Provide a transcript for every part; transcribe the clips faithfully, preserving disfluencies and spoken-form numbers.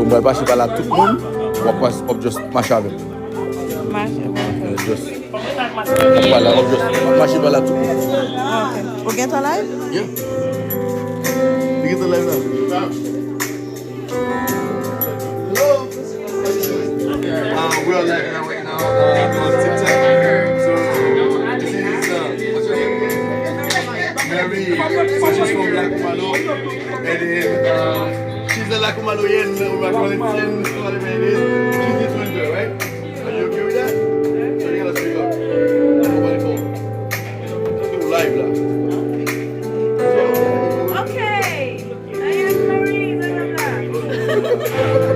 Mwen pral pase pa la tout moun, w ap pas, w ap just mache avè m. Mache. Yeah, just, w ap pale, w ap just mache pa la tout moun. Ok. Ou gen tan live? Yeah. Li gen tan live la. Hello. Uh, we are live now, right now, uh, on TikTok. So, this is, uh, what's your name again? Mary. So she's from Lac Malo. And then, uh, she's a Lac Maloyenne, uh, Lac Maloyenne, whatever it is. She's this winter, right? Are you okay with that? So you gotta speak up. Nobody phone. Live la. Okay.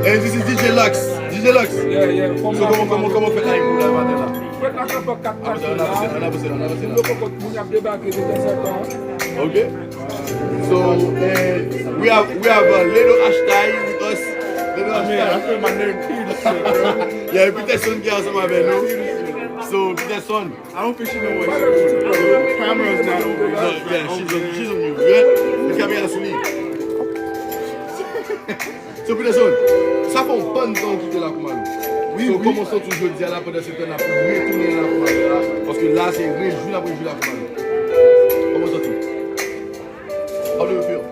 Hey, this is D J Lux. D J Lux. Yeah, yeah. So, kòman, kòman, kòman fèt la pou la maten la? Fèt la kanpe kat kat la. Ann avanse, ann avanse, ann avanse la. Yo poko moun ap debake de tanzantan. Ok. So, eh, we have, we have a little Ashtay with us. Little Ashtay. Yeah, Peterson ki ansanm avè nou. So, Peterson, I don't think she know what she's doing. Camera's not over. No, yeah, she's on, she's on you. Yeah? The camera sou li. So, Peterson, sa fè yon bann tan ou kite Lakou Malo. Wi, so, wi. Kòman w santi w jodi a la pandan se tan n ap retounen Lakou Malo la? Paske la, se rejwi n ap rejwi Lakou Malo. Kòman w santi w? How do you feel?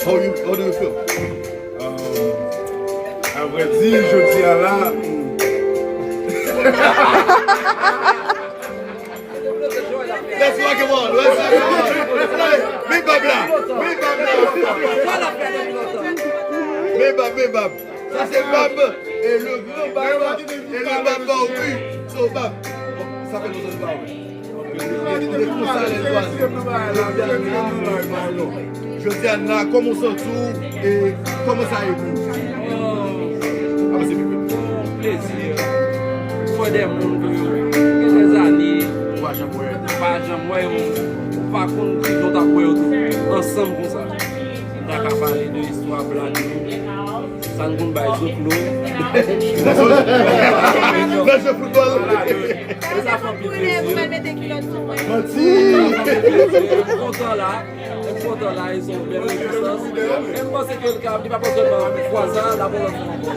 How you, how do you feel? Um, avrèdi, jodi a la, let's rock and roll, let's rock and roll. Men bab la, men bab la. Men bab, men bab. Sa se bab, e le gran bab, e le bab Barbie. So, bab, sa fè lontan nou pa wè. Jodi a n la, kòman w santi w e kòman sa ye pou ou? Avanse pi pre. Yon plezi. Fò de moun tou yo. Gen dèzane. Ou pa janm wè. Ou pa janm wè yo. Ou pa konn kijan w t ap wè yo tou. Ansanm konsa. Nou ta ka pale de istwa blag nou. Sa n konn bay zoklo. Nan jwe foutbòl. Sa fè anpil plezi. Manti. M kontan la. M kontan la, e se yon bèl rezistans. E m panse ke l ka, li pa pran sèlman fwa sa, l ap pran lòt fwa ankò.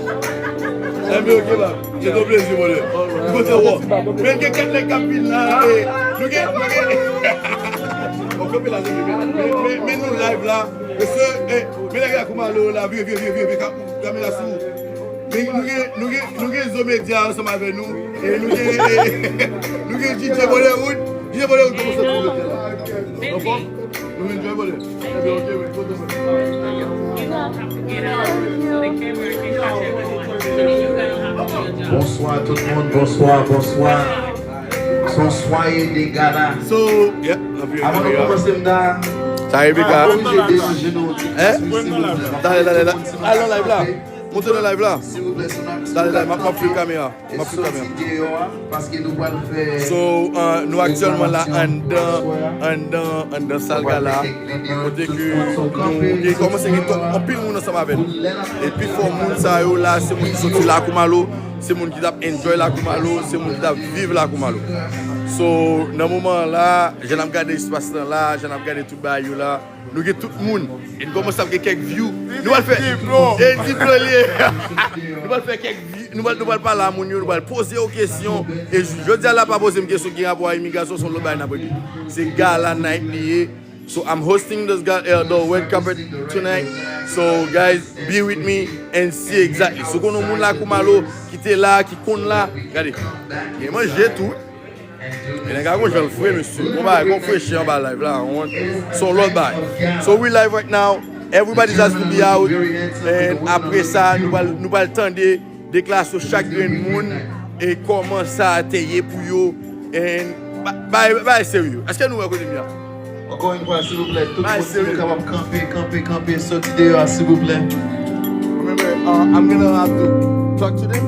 Enben, ok, bab. Se yon plezi, brother. M kontan wè w. Men gen kèk nèg k ap vin la, e nou gen, nou gen. Bon, kanpe la, men, men, men, men nou live la. Mesye, eh, men nèg la kou malo la, vire, vire, vire, vire, vire, ka-, kamera sou ou. Men nou gen, nou gen, nou gen Zo Media ansanm avè nou. E nou gen, eh, nou gen D J Bollywood. D J Bollywood, kòman w santi w jodi a la? Anfòm? Nou enjoy, brother? Enben, ok, wi, foto, foto. Bonswa tout moun, bonswa, bonswa. Se yon swaye de gala. So, yeah, avan nou kòmanse, m ta korije de nou. Hein? Talè, talè, talè. Al nan live la. Monte nan live la. Talè, talè, m ap, m ap fè kamera. M ap fè kamera. So, uh, nou aktyèlman la anndan, anndan, anndan sal gala. Kote ke nou gen, kòmanse gen twòp, anpil moun ansanm avè nou. E pifò moun sa yo la, se moun ki soti Lakou Malo, se moun ki t ap enjoy Lakou Malo, se moun ki t ap viv Lakou Malo. So, nan moman an la, jan n ap gade espas lan la, jan n ap gade tout bagay yo la, nou gen tout moun. E n kòmanse ap gen kèk view. Nou pral fè. E Diplo li ye. Nou pral fè kèk view. Nou pral, nou pral pale a moun yo, nou pral poze yo kesyon. E j-, jodi a la, pa poze m kesyon ki gen rapò a imigrasyon, se yon lòt bagay n ap regle. Se gala night li ye. So I'm hosting this ga-, uh, the red carpet tonight. So guys, be with me and see exactly. Si w konn yon moun Lakou Malo ki te la, ki konn la, gade. Gen manje tou. E nèg la gon jan l fre, mesye. Gon bagay, gon frechi anba live la. Se yon lòt bagay. So we live right now. Everybody has to be out. And apre sa, nou pral, nou pral tande deklarasyon chak grenn moun e kòman sa te ye pou yo. And ba-, bay, bay serye. Èske nou wè kote m ye a? Ankò yon fwa, silvouplè, tout moun, si nou kapab kanpe, kanpe, kanpe, soti deyò a, silvouplè. Remember, uh, I'm gonna have to talk to them,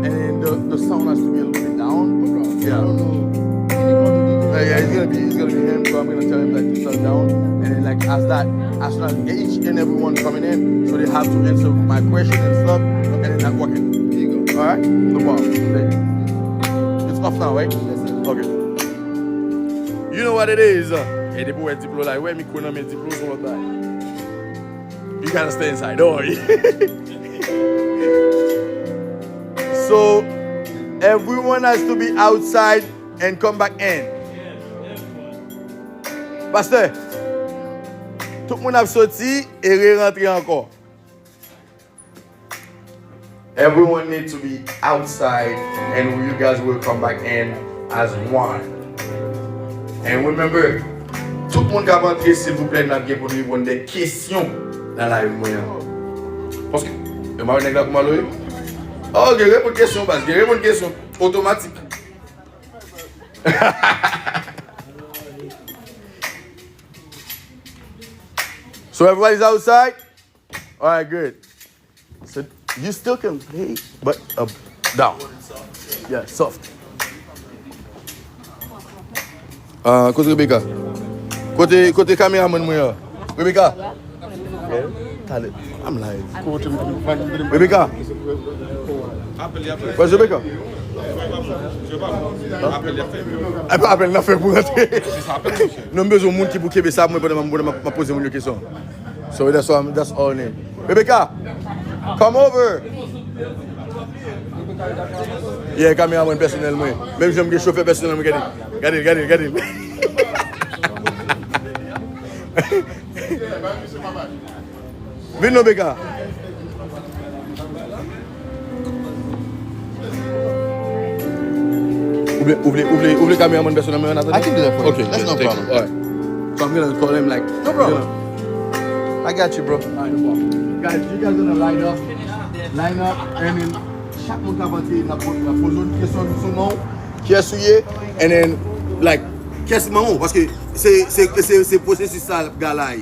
and then the, the sound has to be a little bit down. Yeah. Uh, yeah, it's gonna be, it's gonna be him, so I'm gonna tell him, like, to turn down, and then, like, as that, as soon as each and everyone coming in, so they have to answer my question and stuff, and then I'm walking. There you go. All right? No problem. It's off now, right? Okay. You know what it is. E depi w wè Diplo la, w wè mikwo nan men Diplo, se yon lòt bagay. You gotta stay inside, don't worry. So, everyone has to be outside and come back in. Pastè, tout moun ap soti e re-rantre ankò. Everyone need to be outside and you guys will come back in as one. And remember, tout moun k ap antre, silvouplè, n ap gen pou n reponn de kesyon nan live mwen an. Paske, yo mare nèg la pou malo ye. Oh, gen reponn kesyon, baz, gen reponn kesyon. Otomatik. So everybody's outside? All right, good. So you still can play, but uh, down. Yeah, soft. Uh, kote Rebecca? Kote kote kameraman mwen an? Rebecca. Talè. I'm live. Rebecca. Where's Rebecca? E pa apèl n ap fè pou rantre. Non, m bezwen moun ki pou kenbe sa mwen pandan m ap poze moun yo kesyon. So that's why I'm, that's all I need. Rebecca, come over. Yeah, kameraman pèsonèl mwen. Menm jan m gen chofè pèsonèl mwen, gade. Gade, gade, gade. Vin non, Rebecca. Ou vle, ou vle, ou vle, ou vle kameraman pèsonèl mwen an atande? I can do that for you. Okay, that's no problem. All right. So I'm gonna call him like, no problem. I got you, bro. All right, no problem. Guys, you guys gonna line up, line up, and then chak moun k ap antre, n ap poze, n ap poze yon kesyon sou non, kiyès ou ye, and then, like, kiyès manman w, paske se, se, se, se pwosesis sa l ap galaye.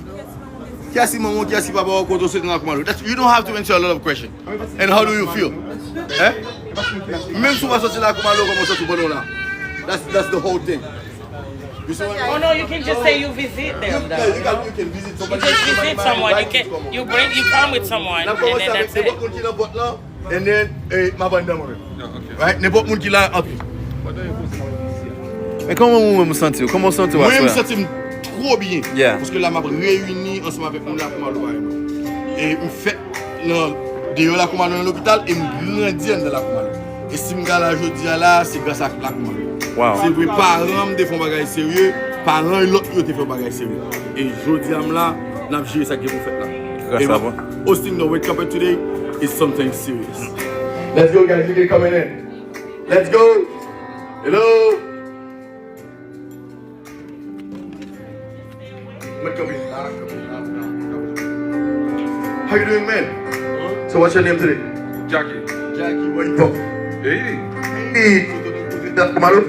Kiyès ki manman w, kiyès ki papa w, kote w soti nan lakou malo. That's, you don't have to answer a lot of questions. And how do you feel? Hein? Menm si w pa soti lakou malo, kòman w soti pandan w la? That's, that's the whole thing. You see what I mean? Oh no, you can just say you visit them, though. Yeah, you can, you can visit somebody. You just visit someone. You can, you bring, you come with someone, and then that's it. N ap kòmanse avèk nenpòt moun ki nan pòt lan, and then, eh, m ap antre mwen menm. Right? Nenpòt moun ki la, antre. Men kòman ou menm ou santi w? Kòman w santi w aswè a? Mwen menm, m santi m twò byen. Yeah. Paske la, m ap reyini ansanm avèk moun lakou malo parèy mwen. E m fèt nan deyò lakou malo nan lopital e m grandi anndan lakou malo. E si m ka la jodi a la, se gras ak lakou malo. Wow. Se vre, paran m te fè yon bagay serye, paran lòt yo te fè yon bagay serye. E jodi a m la, n ap jere sa k gen pou fèt la. Gras a Bondye. Hosting the red carpet today is something serious. Let's go, guys. You can come in. Let's go. Hello. How you doing, man? So what's your name today? Jackie. Jackie, where you from? Haiti. Haiti. So, to, to, to, to, Malo?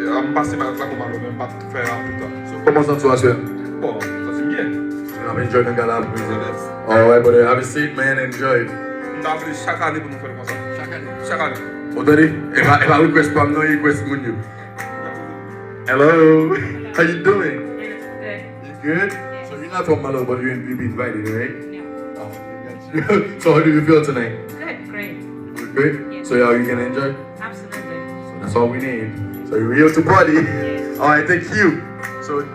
Yeah, m pase pa lakou malo, men m pa fè anpil tan. So, kòman w santi w aswè? Bon, m santi m byen. So, you have enjoyed the gala? Yes. All right, brother. Have a seat, man. Enjoy. M ta vle chak ane pou nou fè l konsa. Chak ane? Chak ane. Ou tande? E pa, e pa request pa m, non, request moun yo. Hello, how you doing? Good. You good? Yes. So you're not from Malo, but you, you be invited, right? Yeah. Oh, so how do you feel tonight? Good, great. Good? Yes. So y'all, you can enjoy? Absolutely. So that's all we need. So you're here to party? Yes. All right, thank you. So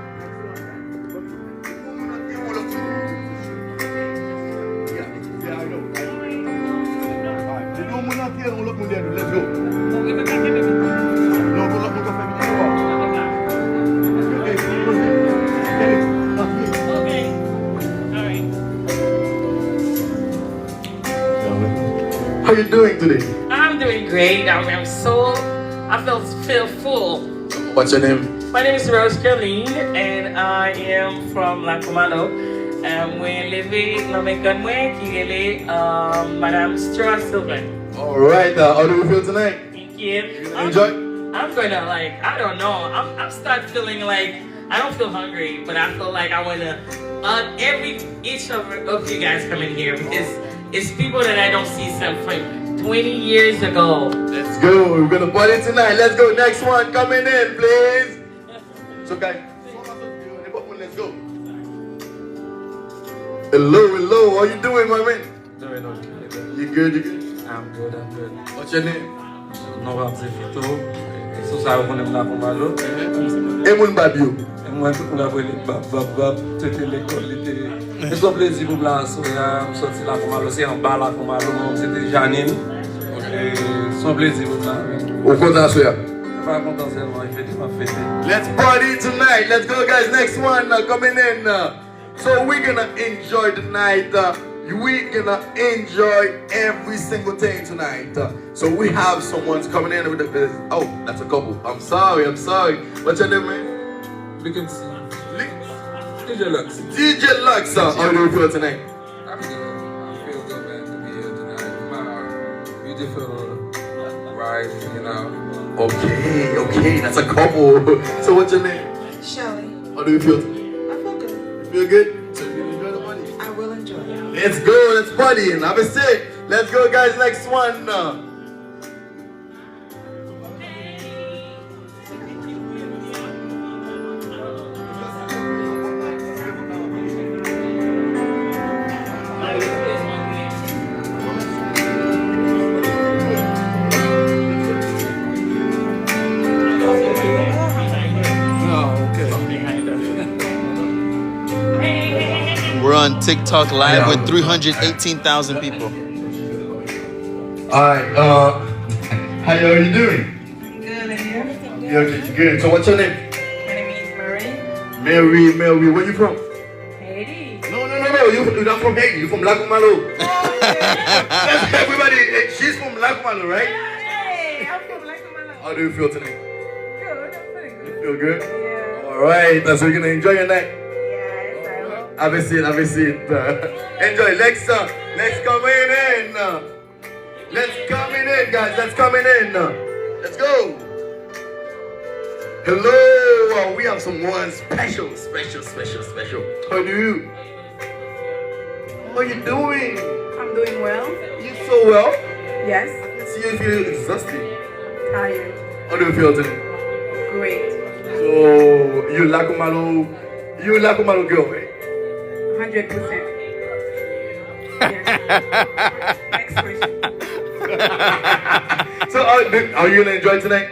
How you doing today? I'm doing great. I'm, I'm so, I feel, feel full. What's your name? My name is Rose Kerline, and I am from Lakou Malo. Um, mwen leve nan men grann mwen ki rele um, Madame Stra Sylvain. All right, uh, how do you feel tonight? Thank you. You gonna enjoy? I'm gonna, like, I don't know. I'm, I'm start feeling like I don't feel hungry, but I feel like I wanna hug every each of, of you guys coming here because it's people that I don't see some from twenty years ago. Let's go. We're gonna party tonight. Let's go. Next one coming in, please. So, guys, let's go. Hello, hello. How you doing, my man? Doing okay. You good, you good? I'm good, I'm good. What's your name? Non pa m se Vito. Sou sa yo konnen m Lakou Malo. E moun Bab yo? E Mwen, tout moun ap rele Bab, Bab, Bab. Se te lekòl, li te. Men se yon plezi pou m la aswè a. M sòti Lakou Malo, se anba Lakou Malo, men se te Janine. E, se yon plezi pou m la. Ou kontan aswè a? Mwen pa kontan sèlman, e fete m ap fete. Let's party tonight. Let's go, guys. Next one, uh, coming in. Uh, so we're gonna enjoy the night. Uh, we're gonna enjoy every single thing tonight. Uh, so we have someone's coming in with the, oh, that's a couple. I'm sorry, I'm sorry. What's your name, man? Li- D J Lux. D J Lux, uh, how do you feel tonight? I'm good. I feel good, man, to be here tonight. My beautiful wife, you know. Okay, okay, that's a couple. So what's your name? Shelly. How do you feel tonight? I feel good. You feel good? So you enjoy the money? I will enjoy it. Let's go, let's party and have a seat. Let's go, guys, next one. Uh, We're on TikTok live with three hundred eighteen thousand people. All right. Uh, how are you doing? I'm good, and you? Yeah, okay, good. So what's your name? My name is Marie. Mary, Mary, where you from? Haiti. No, no, no, no. You, you're not from Haiti. You're from Lakou Malo. Oh, yeah. That's everybody. Eh, she's from Lakou Malo, right? Hey, I'm from Lakou Malo. How do you feel tonight? Good. I'm feeling good. You feel good? Yeah. All right. So you're gonna enjoy your night. Yes, I hope. Have a seat. Have a seat. Enjoy. Next, uh, next coming in. Uh, Let's coming in, guys. Let's coming in. Let's go. Hello, uh, we have someone special, special, special, special. How do you? How you doing? I'm doing well. You so well? Yes. I can see you feel exhausted. Tired. How do you feel today? Great. So, you Lakou Malo, you Lakou Malo girl, right? Hundred percent. Yes. Next question. So, uh, do- are you gonna enjoy tonight?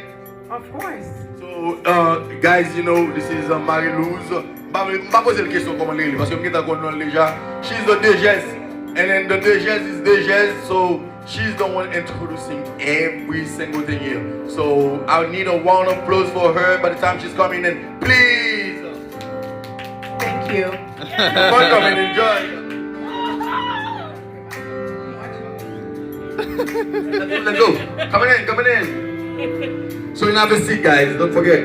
Of course. So, uh, guys, you know, this is, uh, Marie-Luz. M pa, m pa poze l kesyon kòman li rele, paske m gentan konn non l deja. She's the D J, and then the D J is D J, so she's the one introducing every single thing here. So, I need a round of applause for her by the time she's coming in. Please. Thank you. Welcome and enjoy. Let's go, let's go. Coming in, coming in. So in have a seat, guys. Don't forget.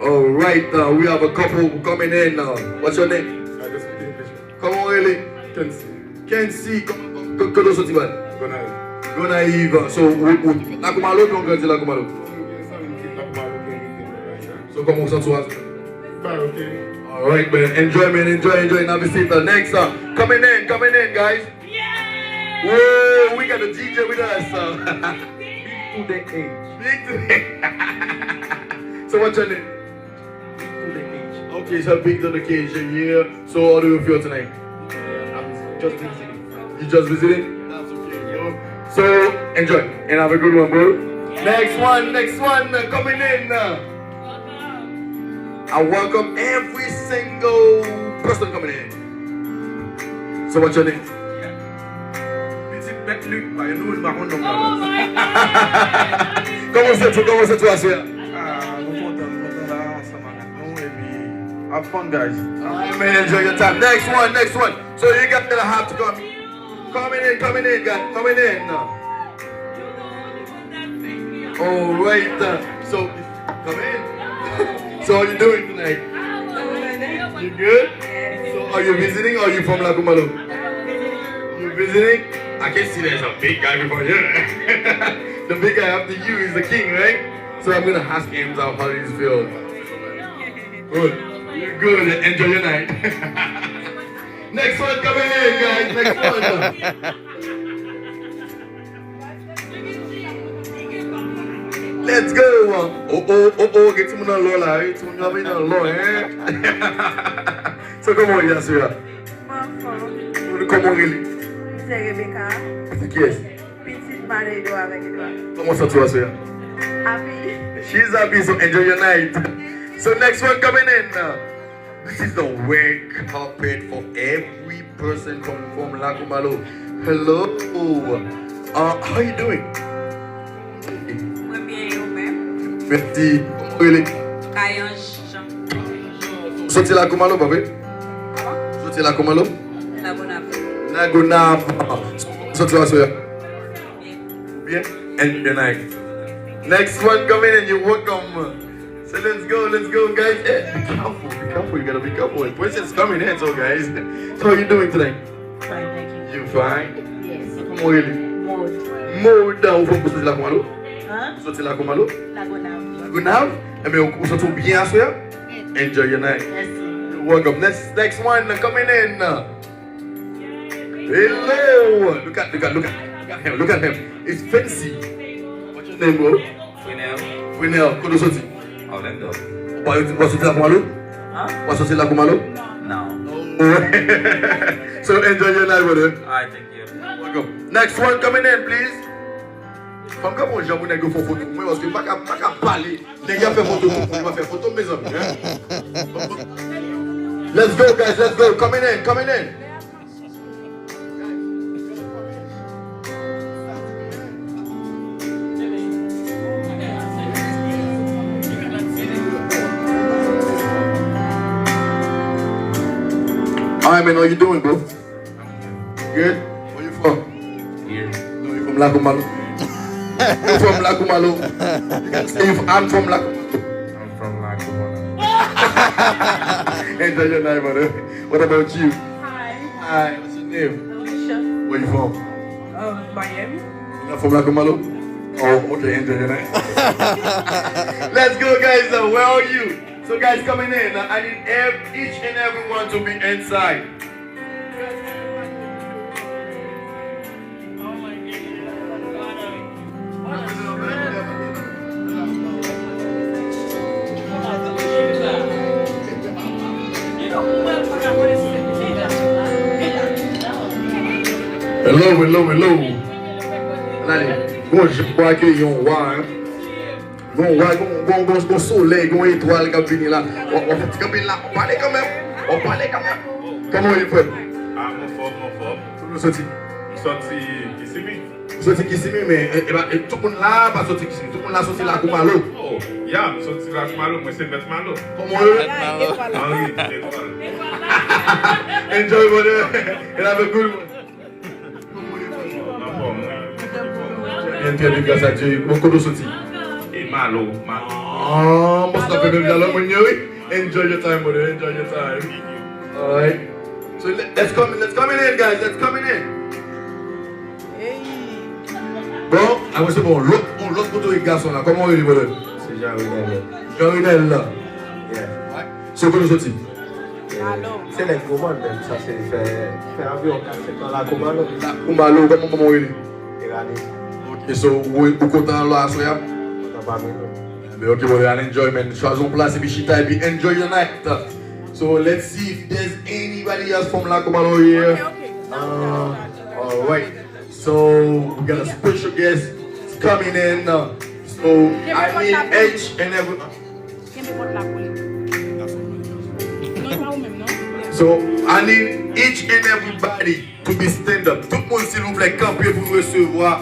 All right, uh, we have a couple coming in. Uh, what's your name? I just speak English. Kòman w rele? Kensi. Kensi, kòman, kòman, kote w soti, baz? Gonayiv. Gonayiv. So, ou, ou, Lakou Malo, ou grandi Lakou Malo? Mwen gen fanmi ki Lakou Malo, ki envite mwen la. So, kòman w santi w aswè? Ba, ok. Alright, man. Enjoy, man. Enjoy, enjoy. N ap eseye the next, uh, coming in, coming in, guys. Whoa, we got a D J with us. Uh, big to the age. Big to the So, what's your name? Big to the age. Okay, so big to the age, yeah. So how do you feel tonight? I'm just visiting. You just visiting? That's okay, yo. So enjoy and have a good one, bro. Next one, next one, uh, coming in. Uh, I welcome every single person coming in. So what's your name? Pitit Mèt Lik, pa gen nou, nou pa konn non. Oh my God! Kòman w santi, kòman w santi w aswè a? Ah, nou kontan, nou kontan la ansanm avèk nou, epi have fun, guys. All right, man, enjoy your time. Next one, next one. So you guys gonna have to come. Coming in, coming in, guys, coming in. All right, uh, so, come in. So how you doing tonight? You good? So are you visiting or you from Lakou Malo? You visiting? I can see there's a big guy before you. The big guy after you is the king, right? So I'm gonna ask him how, how he's feel. Good. You're good. Enjoy your night. Next one coming in, guys. Next one. Let's go. Oh, oh, oh, oh, gen timoun nan lò la, wi. Timoun yo ap vin nan lò, hein? So, kòman w ye aswè a? Mwen anfòm. Kòman w rele? M se Rebecca. Pitit kiyès? Pitit Mario avèk Edouard. Kòman w santi w aswè a? Happy. She's happy, so enjoy your night. So next one coming in. This is the red carpet for every person from, from Lakou Malo. Hello. Uh, how you doing? Mwen byen, e ou menm? Mèsi. Kòman w rele? Kayanj Jean. Soti Lakou Malo, pa vre? Kòman? Soti Lakou Malo? Lagonav. Lagonav. Soti aswè a? Byen. Byen? Enjoy the night. Next one coming in, you're welcome. So let's go, let's go, guys. Hey, be careful, be careful. You gotta be careful. Princess coming in, so guys. So how you doing today? Fine, thank you. You fine? Yes. Kòman w rele? Maud. Maud, ou fè, ou soti Lakou Malo? Hàn? Ou soti Lakou Malo? Lagonav. Lagonav? Enben, ou, ou santi w byen aswè a? Yes. Enjoy your night. Mèsi. You're welcome. Next, next one coming in. Hello! Look at, look at, look at, look at him, look at him. It's Fancy. What's your name, bro? Frenel. Frenel, kote w soti? Orlando. Ou pa, ou pa soti Lakou Malo? Hàn? Ou pa soti Lakou Malo? No. So enjoy your night, brother. Alright, thank you. Welcome. Next one coming in, please. Fò m ka pran yon jan pou nèg yo fè yon foto pou mwen, paske m pa ka, m pa ka pale. Nèg yo ap fè foto pou mwen, yo pa fè foto, mezanmi, hein? Let's go, guys, let's go. Coming in, coming in. Alright, man, how you doing, bro? Good? Where you from? Here. No, you from Lakou Malo. You from Lakou Malo. You can say, "I'm from Lakou Malo." I'm from Lakou Malo. Enjoy your night, brother. What about you? Hi. Hi, what's your name? Alicia. Where you from? Um, Miami. You not from Lakou Malo? Oh, okay, enjoy your night. Let's go, guys. Uh, where are you? So, guys, coming in. Uh, I need ev- each and everyone to be inside. Hello, hello, hello. Gade, gon jan pou akeyi yon wa, hein. Gon wa, gon, gon, gon, gon solèy, gon etwal k ap vini la. W ap, w ap fè ti kanpe la, w ap pale kanmenm. W ap pale kanmenm. Kòman w ye, frè? Ah, m anfòm, m anfòm. Kote w soti? M soti Kisimi. M soti Kisimi, men, e, e pa, e, tout moun la pa soti Kisimi. Tout moun la soti Lakou Malo. Oh, ya, m soti Lakou Malo, mwen se Mèt Malo. Kòman w ye? Mèt Malo. Henri, Etwal. Enjoy, brother. And have a good one. Anfòm, wi. Byen, trè byen, gras a Dye. Bon, kote w soti? E Malo, Malo. Ah, bòs la fè menm jan lòt moun yo, wi. Enjoy your time, brother. Enjoy your time. Alright. So, let, let's come, let's come in, guys. Let's come in. Bon, apre se bon. Lòt, bon, lòt kote gason la. Kòman w rele, brother? Se Jean Renel. Jean Renel la. Yeah. Alright. So, kote w soti? Alo. Se nèg Gwo Mòn menm, sa se fè, fè anviwon kat sèt an Lakou Malo. Lakou Malo, kòman manman w rele? Erani. Ok, so, ou, ou kontan la aswè a? Kontan pa mwen, non. Enben, ok, brother, al enjoy, man. Chwazi yon plas epi chita epi enjoy your night. So, let's see if there's anybody else from Lakou Malo here. Ok, ok. Uh, all right. So, we got a special guest coming in. Uh, so, I need each and every Kenbe pòt la pou li. Non, e pa ou menm, non. So, I need each and everybody to be stand up. Tout moun, silvouplè, kanpe pou n resevwa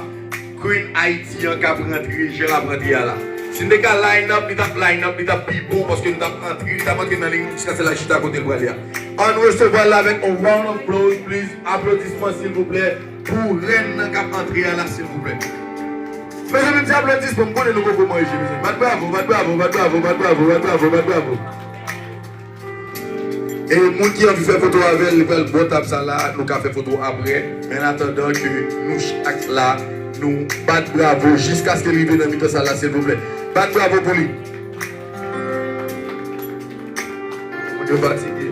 Queen Haiti an k ap rantre, jan l ap rantre a la. Si n te ka line up, li t ap line up, li t ap pi bon, paske nou t ap antre, li t ap antre nan liy nou jiskaske l al chita kote l prale a. Ann resevwa l avèk yon round of applause, please. Aplodisman, silvouplè. Pou rèn nan k ap antre a la, silvouplè. Mezanmi, ti aplodisman, m konnen nou poko manje, mezanmi. Bat bravo, bat bravo, bat bravo, bat bravo, bat bravo, bat bravo. E moun ki anvi fè foto avè l, li pral bò tab sa la, nou ka fè foto aprè. Men an atandan ke nou chak la, nou bat bravo jiskaske l rive nan mitan sa la, silvouplè. Bat bravo pou li. Moun yo fatige.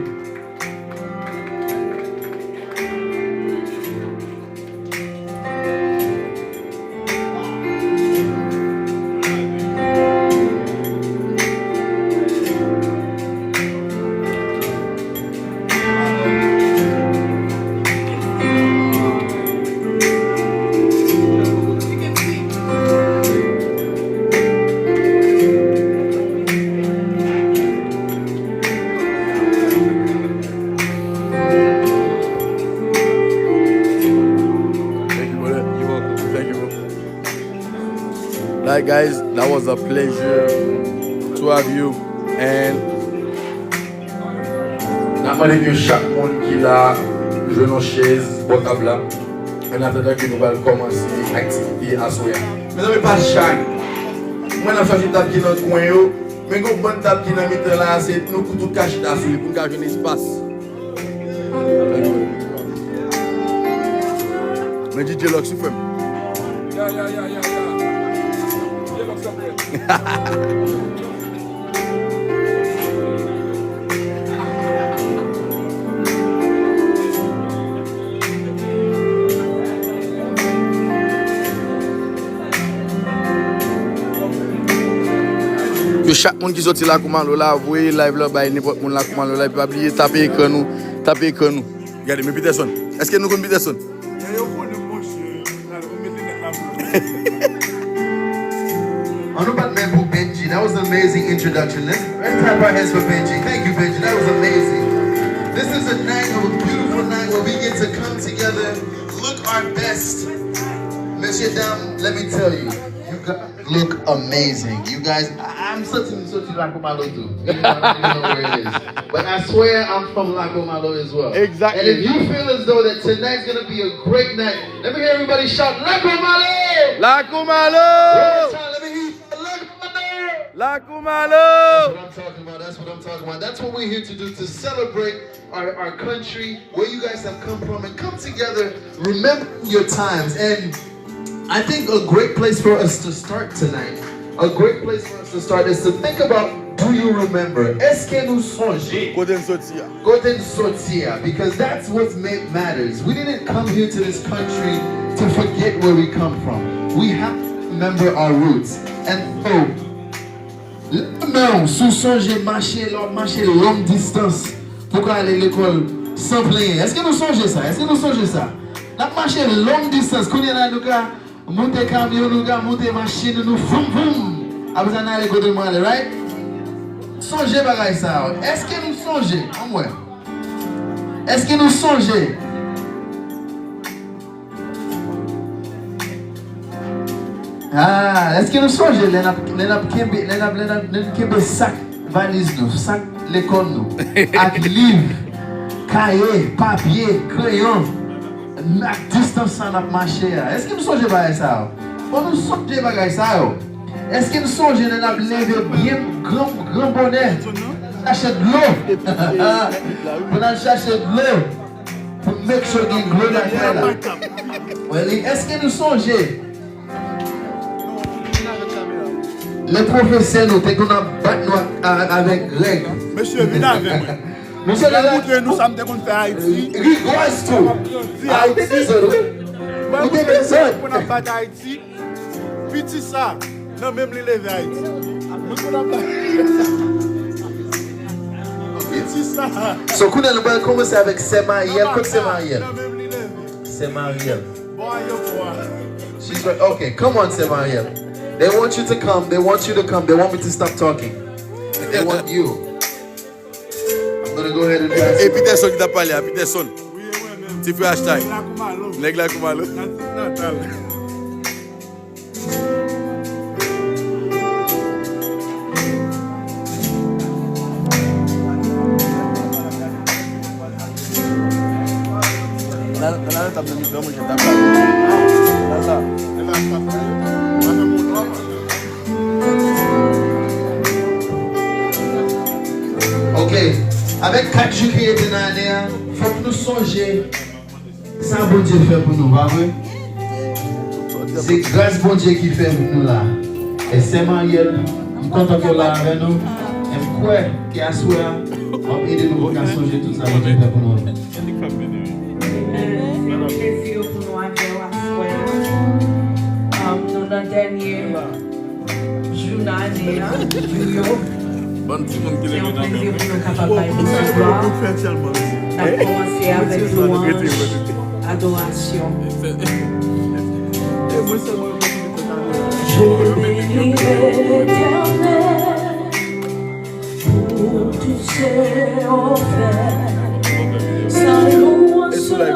Alright, guys, that was a pleasure to have you. And n ap mande ke chak moun ki la jwenn yon chèz bò tab la. An atandan ke nou pral kòmanse aktivite aswè a. Mezanmi, pa chay. Mwen, n ap chache tab ki nan kwen yo. Men gen yon bann tab ki nan mitan la, se nou pou tout ka chita sou li pou n ka jwenn espas. Men D J Lux, wi, frè m. Ya, ya, ya, ya, ya. D J Lux, frè m. Ke chak moun ki soti Lakou Malo la, voye live la bay nenpòt moun Lakou Malo la, epi pa bliye tape ekran nou, tape ekran nou. Gade, men Peterson. Èske nou konn Peterson? Yo, yo konnen, monchè. Gade, ou met linèt la pou yo. An nou bat men pou Benji. That was an amazing introduction. Let's, let's clap our hands for Benji. Thank you, Benji. That was amazing. This is a night of a beautiful night where we get to come together, look our best. Mesye dam, let me tell you, you got look amazing. You guys, I, I'm such a, such a Lakou Malo too. You know, I don't even know where it is. But I swear I'm from Lakou Malo as well. Exactly. And if you feel as though that tonight's gonna be a great night, let me hear everybody shout, "Lakou Malo!" Lakou Malo! One more time, let me hear you shout, "Lakou Malo!" Lakou Malo! That's what I'm talking about. That's what I'm talking about. That's what we're here to do, to celebrate our, our country, where you guys have come from, and come together, remember your times. And I think a great place for us to start tonight, a great place for us to start is to think about, do you remember? Èske nou sonje? Kote n soti a? Kote n soti a? Because that's what ma- matters. We didn't come here to this country to forget where we come from. We have to remember our roots. And so, leve men w si w sonje mache, lè w ap mache long distance pou w ka ale lekòl san plenyen. Èske nou sonje sa? Èske nou sonje sa? N ap mache long distance. Kounye a la, nou ka moute kamyon, nou ka moute machin nou, voum, voum. Apre sa, n ale kote nou ale, right? Sonje bagay sa yo. Èske nou sonje? Ann wè. Èske nou sonje? Ah, èske nou sonje lè n ap, lè n ap kenbe, lè n ap, lè n ap, lè n kenbe sak valiz nou, sak lekòl nou, ak liv, kaye, papye, kreyon, ak distans sa n ap mache a? Èske nou sonje bagay sa yo? Fò nou sonje bagay sa yo. Èske nou sonje lè n ap leve byen gran, gran bonè, chache dlo? Pou n al chache dlo. Pou make sure gen dlo lakay la. Wè li, èske nou sonje lè pwofesè nou te konn ap bat nou a- a- avèk règ? Mesye, vin avè mwen. Mesye, lè moutre nou sa m te konn fè Ayiti. Rigòz tou. Ayiti dezòd, wi. Ou te dezòd. Konn ap bat Ayiti. Piti sa, nan menm li leve Ayiti. Mwen konn ap la. Piti sa. So, kounye a, nou pral kòmanse avèk Sè Mariel. Kot Sè Mariel? Nan menm li leve. Sè Mariel. Bon, yo kwa. She's right. Okay, come on, Sè Mariel. They want you to come. They want you to come. They want me to stop talking. They want you. I'm gonna go ahead and pass. E, e Peterson ki t ap pale a, Peterson. Wi, e mwen menm. Ti frè Hashtag. Nèg Lakou Malo. Nèg Lakou Malo. Natif natal. La, la, la, tab nan mitan, mwen, tab la. La, la. E la, sa fè. Sa fè bon travay. Ok, avèk kat jou ki rete nan ane a, fòk nou sonje sa Bondye fè pou nou, pa vre? Se gras Bondye ki fè nou la. E Sè Mariel, m kontan ke w la avè nou. E m kwè ke aswè a, w ap ede nou pou n ka sonje tout sa Bondye fè pou nou. Se yon plezi pou nou avè w aswè a. Um, nou nan dènye jou nan ane a, jou yo. Bann timoun ki leve nan men. Se yon plezi pou nou kapab bay Bondye glwa. N ap kòmanse avèk lwanj, adorasyon. Je bénis l'Éternel pour tous ses hauts faits. Sa louanj sera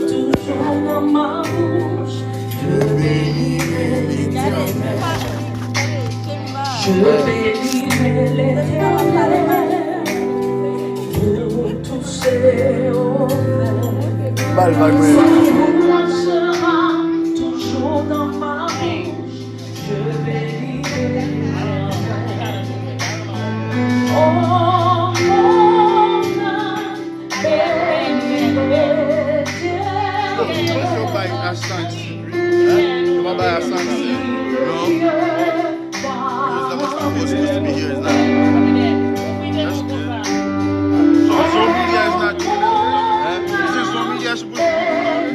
toujours dans ma bouche. Je bénis l'Éternel. Je bénirai l'Éternel pour tous ses hauts faits. Bal, bal, mwen. Sa louanj sera toujours dans ma bouche. Je bénirai l'Éternel. Oh, mon âme, bénis l'Éternel. Yo, mwen se yo bay Ashanti. Hein? Yo pa bay Ashanti. Non. It's not supposed to be here, it's not. That's good. So, so media is not here. Huh? This is so media supposed to be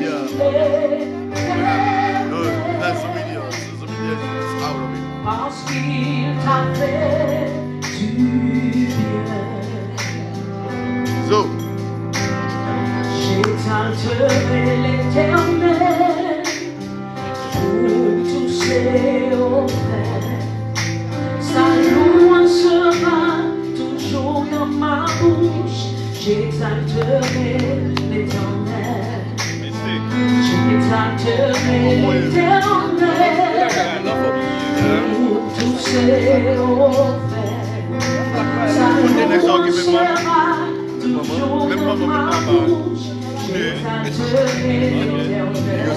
here. Yeah. No, it's not so media. So, so media is out of it. Parce qu'il t'a fait du bien. So. J'exalterai l'Éternel. Pour tous ses hauts faits. Sa louanj sera toujours dans ma bouche. J'exalterai l'Éternel. J'exalterai l'Éternel. Pour tous ses hauts faits. Sa louanj sera toujours dans ma bouche. Yo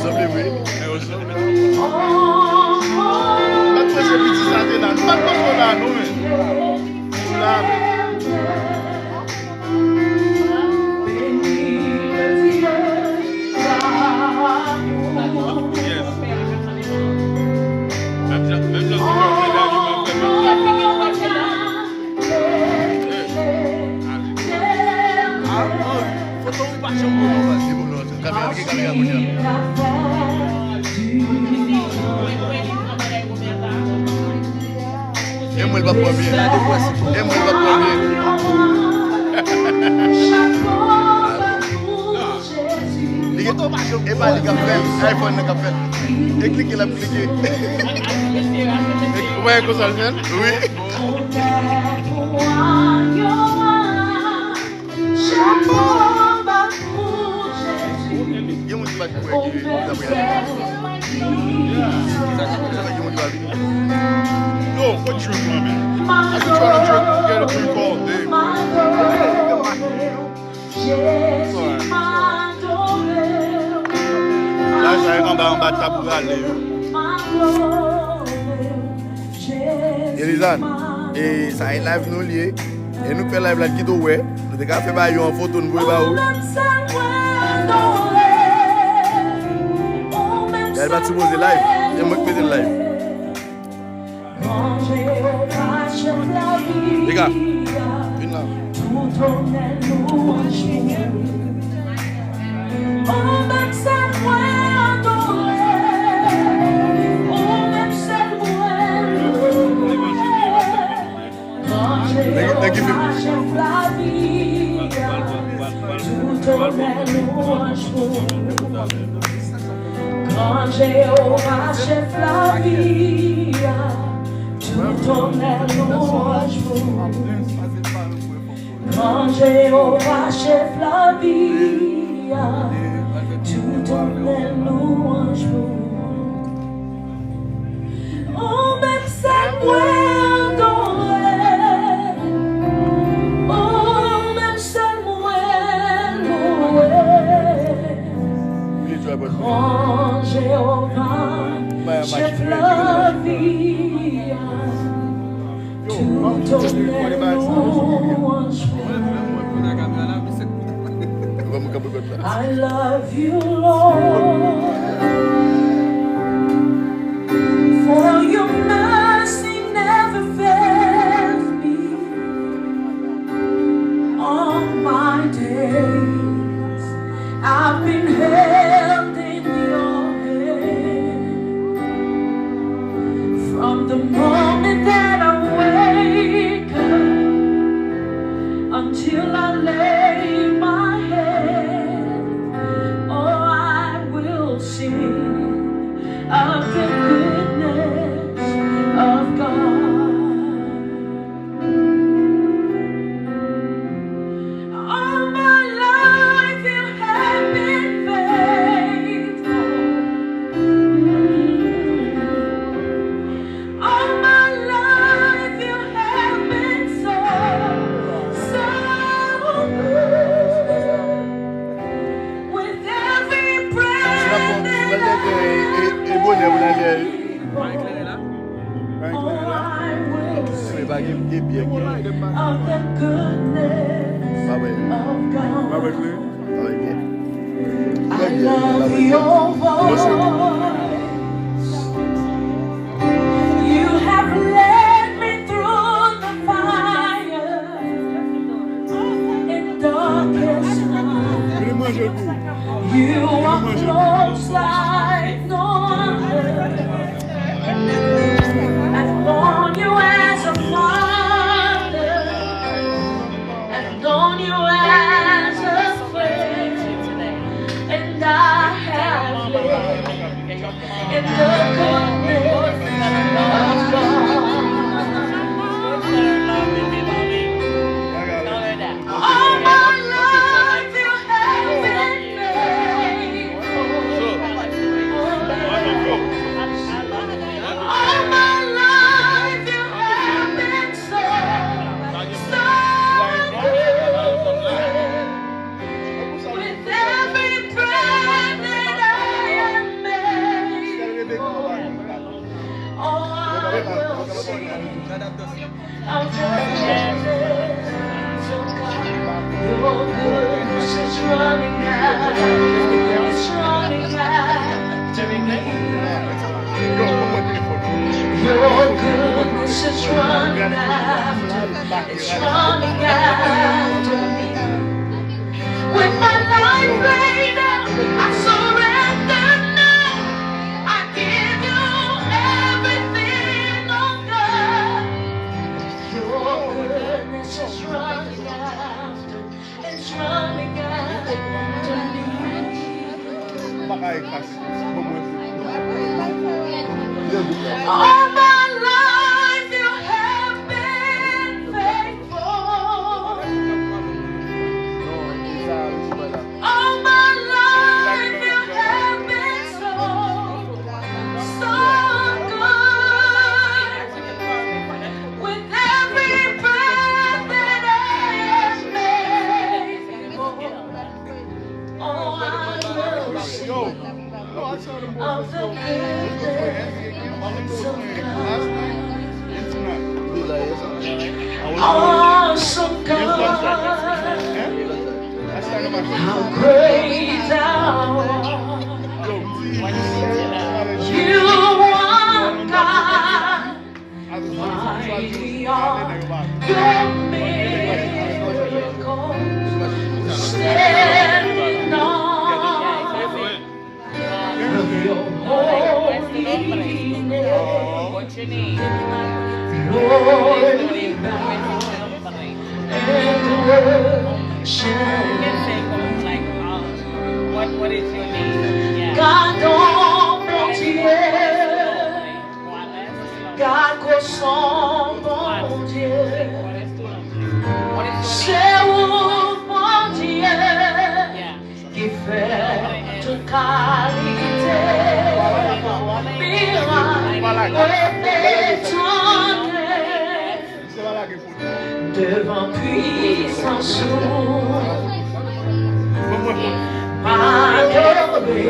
sanble vre. Yo sanble. Bat panse piti sa te la. Bat panse la, non, men. Ou la, men. Yes. Menm jan, menm jan se fè w fè la, li pa fè menm jan. E mwen l p ap pran byen. E mwen l p ap pran byen. Li gen, e pa li k ap fè l, iPhone nan k ap fè l. E klike l ap klike. Ou pa wè konsa l fè l? Wi. Gen moun ki pa t kwè ki li t ap realize. Gen moun ki pa vini. Yo, what drink, man? I be trying to drink, get a drink all day, bro. Sorry. Sa, sa e anba, anba tab rale yo. Elizane, e sa e live nou li ye. E nou k fè live la, kite w wè. Nou te ka fè ba yo an foto, nou voye ba ou. Gade, l pa t sipoze live. E mwen k mete l live. Piga, vin la. Nèg, nèg ki fim. Quand Jéhovah chef la vie, tout honneur louange pour. Quand Jéhovah chef la vie, tout honneur louange pour. Ou menm sèl mwen adore. Ou menm sèl mwen louwe. Gran Jewova, chèf lavi a, tout onè louwanj pou ou. I love you, Lord, for your mercy never fails me. All my days I've been held in your hand. From the moment that I wake up until I lay my head, oh, I will sing of the goodness of God. All my life you have been faithful. All my life Ebyen, of the goodness of God. I love your voice. You have led me through the fire and darkest night. You are close like no other. I've known you as a father. I've known you as a friend. And I have lived in the goodness of God. All my life you have been faithful. All my life you have been so, so good. With every breath that I am able, oh, I will sing of the goodness of God. Your goodness is running after, it's running after me. Your goodness is running after, it's running after me. With my life laid down, I surrender now. I give you everything, oh God. Your goodness is running after, it's running after me. All my life you have been faithful. All my life you have been so, so good. With every breath that I am able, oh, I will sing of the goodness of God. Awesome God, how great thou art. You are God. Mighty are your miracles, standing on of your holy name. Lord, we bow and worship. God, oh mon Dieu, God, gwo son Bondye. Se ou Bondye ki fè tout kalite mirak. Mwen etone devan pwisans ou. M adore.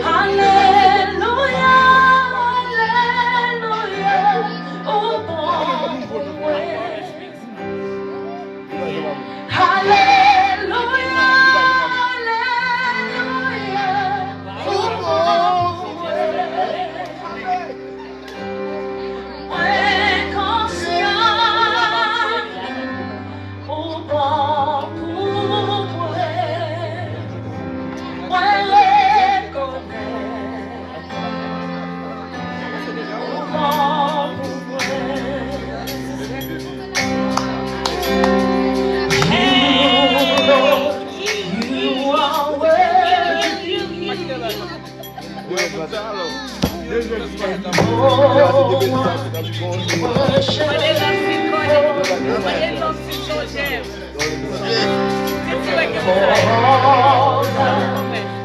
Alelouya, alelouya, ou bon. Alelouya, alelouya, ou bon pou mwen. Mwen konsyan ou bon pou mwen. Mwen rekonèt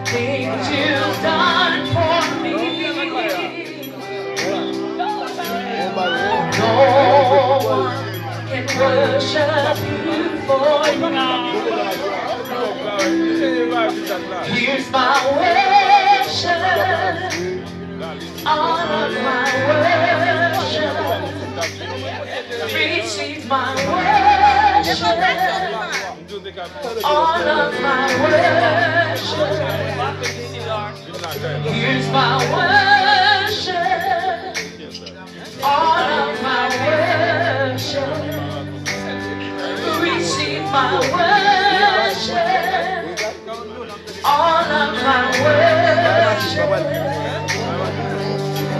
Things you've done for me. No Can worship you for you. Here's my worship, all of my worship. Receive my worship, all of my worship. Here's my worship. All of my worship, receive my worship. All of my worship,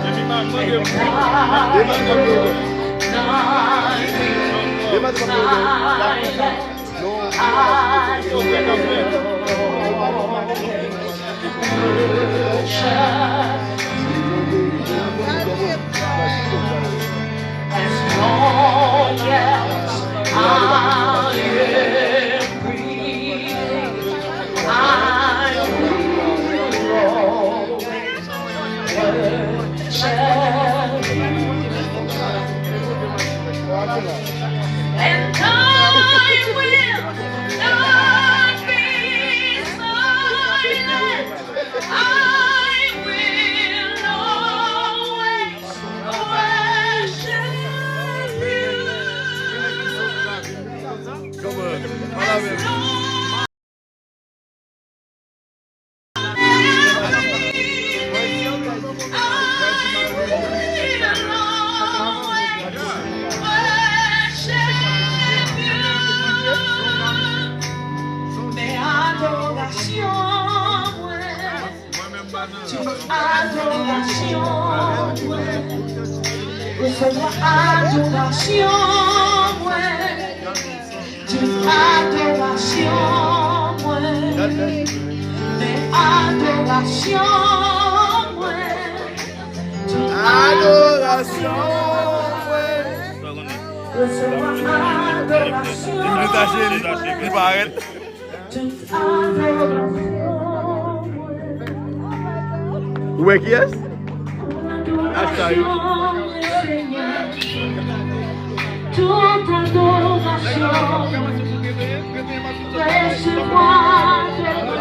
and I will not be silent. I will worship you as long as I am breathing. I will always worship you. And I will not be silent. I will always worship you. Come on. As long Adorasyon mwen, tout adorasyon mwen, resevwa adorasyon mwen. Tout adorasyon mwen, men adorasyon mwen, tout adorasyon mwen. Resevwa adorasyon mwen. Li parèt. Tout adorasyon mwen. Ou wè kiyès? Acha wi. Tout adorasyon. Pa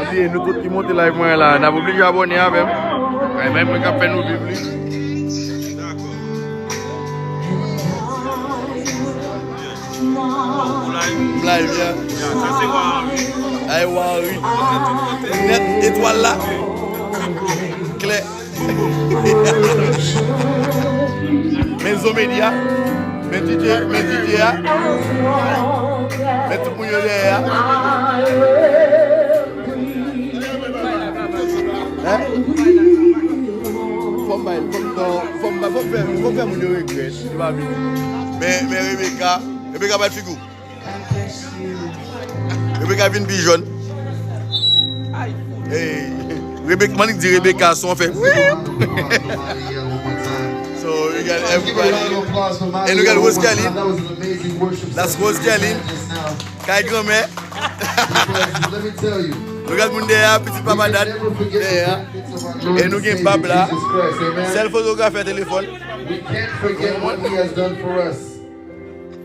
bliye, nou tout ki monte live mwen la, n ap oblije abòne avè m. Ay, menm mwen k ap fè nou viv li. M live, ya. Ay, wa, wi. Linèt etwal la. Klè. Men Zo Media, men D J, men D J a, men tout moun yo dèyè a. Hein? Fò m bay, fò m, non, fò m, fò m fè, fò m fè moun yo regrèt, yo pa vini. Men, men Rebecca, Rebecca bat figi w. Rebecca vin pi jòn. Hey, Rebecca, Manik di Rebecca son fè. So, we got everybody. And we got Rose Kelly. That's Rose Kelly. Kay granmè. Nou gat moun dèyè a, pitit papa dat dèyè a. E nou gen bab la. Sèl fotografè telefòn. We can't forget what he has done for us.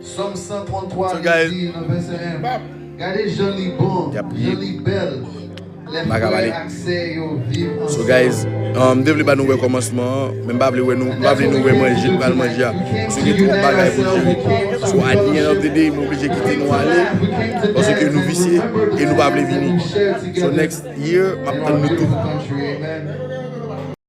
Sòm san tranntwa, So, guys, li di nan vèsè en. Gade jan li bon, jan li bèl. M pa ka pale. So, guys, um, m te vle ba nou wè kòmansman an, men m pa vle wè nou, m pa vle nou wè manje, nou pral manje a. Paske gen twòp bagay pou jere. So, at the end of the day, m oblije kite nou ale, paske nou visye e nou pa vle vini. So, next year, m ap tann nou tou.